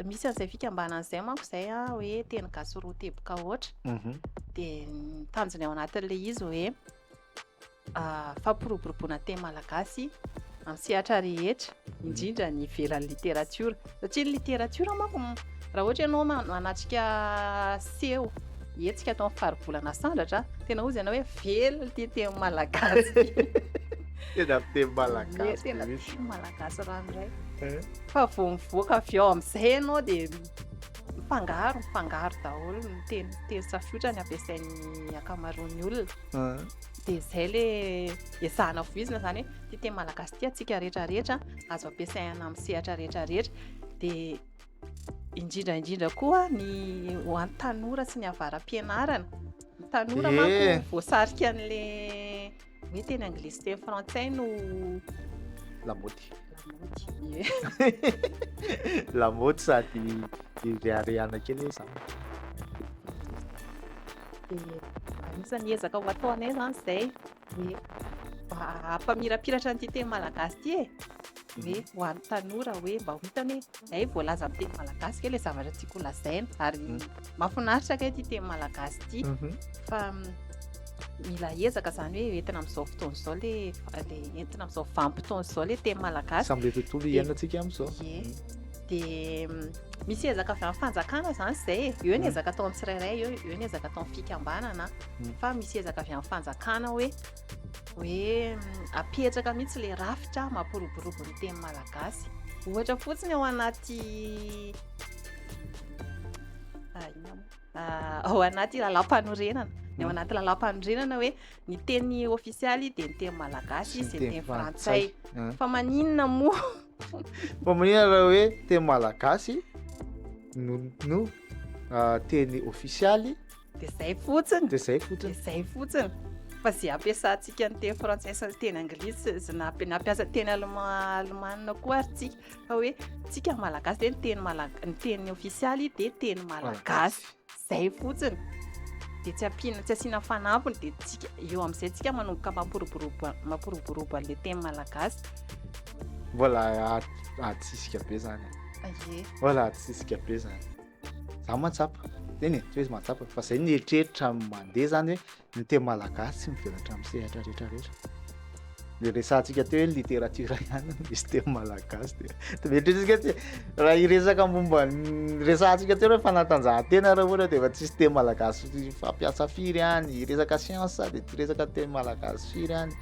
Misy an'izay fikambanana izay manko izay an, hoe teny gasy roa teboka aotra. Dia ny tanjona ao anatin'ilay izy hoe fampiroboroboana teny malagasy amin'ny sehatra rehetra, indrindra ny ivelan'ny literatiora. Satria ny literatiora manko raha ohatra ianao manatrika seho, hetsika atao amin'ny faribolana Sandratra, tena hozy ianao hoe velona ity teny malagasy ity. Tena fiteny malagasy Tena fiteny malagasy ranoray. Fa vao mivoaka avy ao amin'izay ianao dia mifangaro, mifangaro daholo ny teny, teny safiotra ny ampiasain'ny ankamaroan'ny olona. Dia izay le ezahana voizina izany hoe ity teny malagasy ity antsika rehetra rehetra, azo ampiasaina amin'ny sehatra rehetra rehetra. Dia indrindra indrindra koa ny ho an'ny tanora sy ny avara-pianarana. Ny tanora manko voasarika an'le hoe teny anglisy sy teny frantsay no Lamaody. Lamaody, ie. Lamaody sady ireharehana kely hoe zany. Dia anisan'ny ezaka ho ataonay izany izay hoe mba hampamirapiratra an'ity teny malagasy ity e. Hoe ho an'ny tanora hoe mba ho hitany hoe hay voalaza amin'ny teny malagasy kay ilay zavatra tiako ho lazaina ary mahafinaritra kay ity teny malagasy ity fa mila ezaka izany hoe entina amin'izao fotoana izao le le entina amin'izao vanim-potoana izao le teny malagasy. Samy le tontolo iainantsika amin'izao. Ie. Dia misy ezaka avy amin'ny fanjakana izany izay e. Eo ny ezaka ataon'ny tsirairay, eo eo ny ezaka ataon'ny fikambanana fa misy ezaka avy amin'ny fanjakana hoe hoe apetraka mihitsy ilay rafitra mampiroborobo ny teny malagasy. Ohatra fotsiny ao anaty inona moa? Ao anaty lalàmpanorenana, ny ao anaty lalàmpanorenana hoe ny teny ofisialy dia ny teny malagasy sy ny teny frantsay. Fa maninona moa? Fa maninona raha hoe teny malagasy no no teny ofisialy? Dia zay fotsiny. Dia zay fotsiny. Dia zay fotsiny. Fa zay ampiasantsika ny teny frantsay sy ny teny anglisy sy na nampiasa teny allemand alemana koa ary tsika fa hoe tsika malagasy dia ny teny malaga ny teny ofisialy dia teny malagasy. Zay fotsiny. Dia tsy ampiana tsy asiana fanampiny dia tsika eo amin'izay tsika manomboka mampiroborobo mampiroborobo an'ilay teny malagasy. Mbola ady sisika be zany. Ie. Mbola ady sisika be zany. Za mahatsapa, eny e, tsy hoe mahatsapa fa zay ny eritreritra mandeha zany hoe ny teny malagasy tsy mivelatra amin'ny sehatra rehetra rehetra. Le resahantsika teo hoe literatiora ihany no misy teny malagasy de de mieritreritra isika tsy raha hiresaka momba ny resahantsika teo hoe fanatanjahantena raha ohatra de efa tsisy teny malagasy fampiasa firy any, resaka siansa de tsy resaka teny malagasy firy any.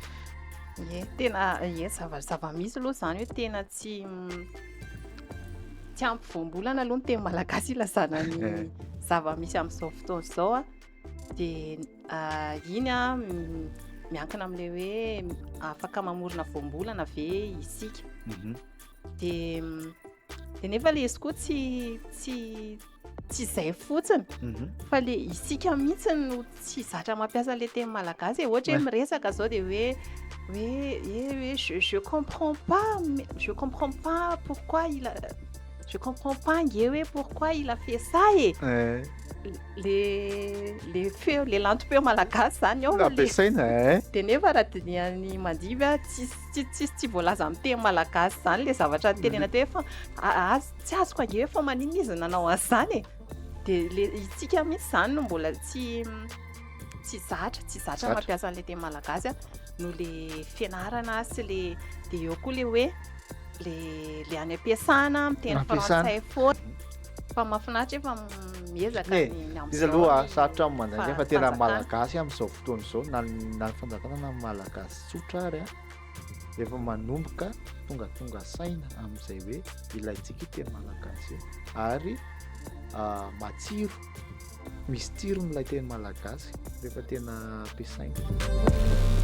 Ie, tena ie zava- zava-misy aloha zany hoe tena tsy Tsy ampy voambolana aloha ny teny malagasy ilazana ny eh. zava-misy amin'izao fotoana izao a. Dia ah, iny a miankina amin'ilay hoe afaka mamorona voambolana ve isika. Mhm. Dia dia nefa ilay izy koa tsy tsy tsy izay fotsiny mhm. fa le isika mihitsy no tsy zatra mampiasa le teny malagasy e ohatra hoe miresaka zao de hoe hoe e hoe je je comprends pas je comprends pas pourquoi il a je comprends pas nge hoe pourquoi il a fait ça e eh. le le feo le lantom-peo malagasy zany ao ampiasaina eh. de nefa raha dinihan'ny mandimby a tsisy tsy tsisy tsy voalaza amin'ny teny malagasy zany le zavatra tenena teo fa azy Tsy azoko ange hoe fa maninona izy nanao an'izany e! Dia le isika mihitsy izany no mbola tsy tsy zatra, tsy zatra mampiasa an'ilay teny malagasy a, noho le fianarana sy le dia eo koa le hoe le le any am-piasana miteny frantsay foana. Fa mahafinaritra efa miezaka ny ny amin'izao. Izy aloha sarotra ny mandainga fa tena malagasy amin'izao fotoana izao na na ny fanjakana na ny malagasy tsotra ary a. Efa manomboka tongatonga saina amin'izay hoe ilaintsika io teny malagasy io ary matsiro, misy tsirony ilay teny malagasy rehefa tena ampiasaina.